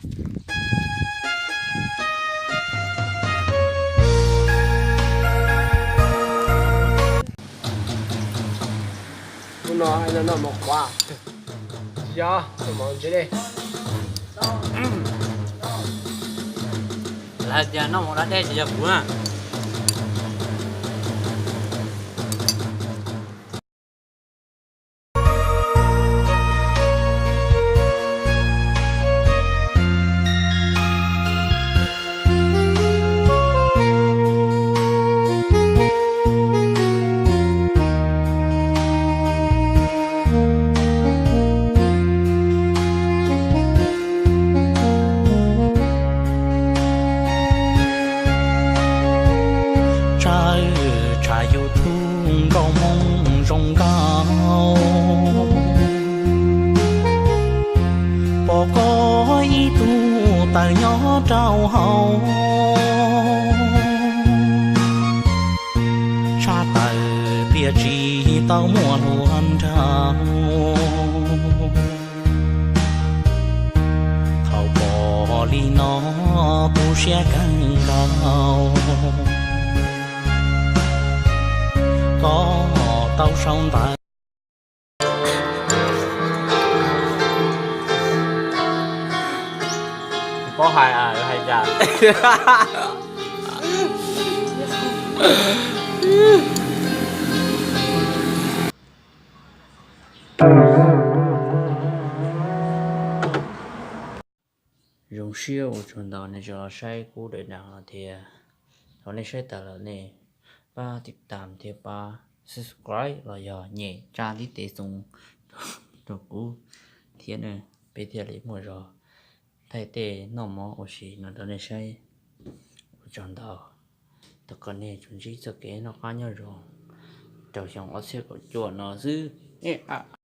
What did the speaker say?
Hnub no noj mov qhuav, yog noj mov ntse dej. Lawv tias noj mov da dej ces yog kuv na. Tsawv tshav YouTube nkauj Hmoob zoo nkauj, pom koj ib tug tawm nyob rau hauv, tshaj tawm tiam tsis tau muaj hluas nraug. Thaum pom li no tu siab kawg nkaus, koj tau sau ntawv. Paub hais, hais cas. Zoo siab ua tsaug ntau nej tseem los saib kuv daim no thiab. Thaum nej saib tas lawm nej pab tiv tam thiab pab subscribe los yog nyem tsa ntiv tes xoo rau kuv thiab na, peb thiaj li muaj zog thaij tej noj mov ua si no rau nej saib. Ua tsaug ntau, thov kom nej tsuas ntsib txoj kev noj qab nyob zoo rau xyoo ob txhiab kaum cuaj no xwb.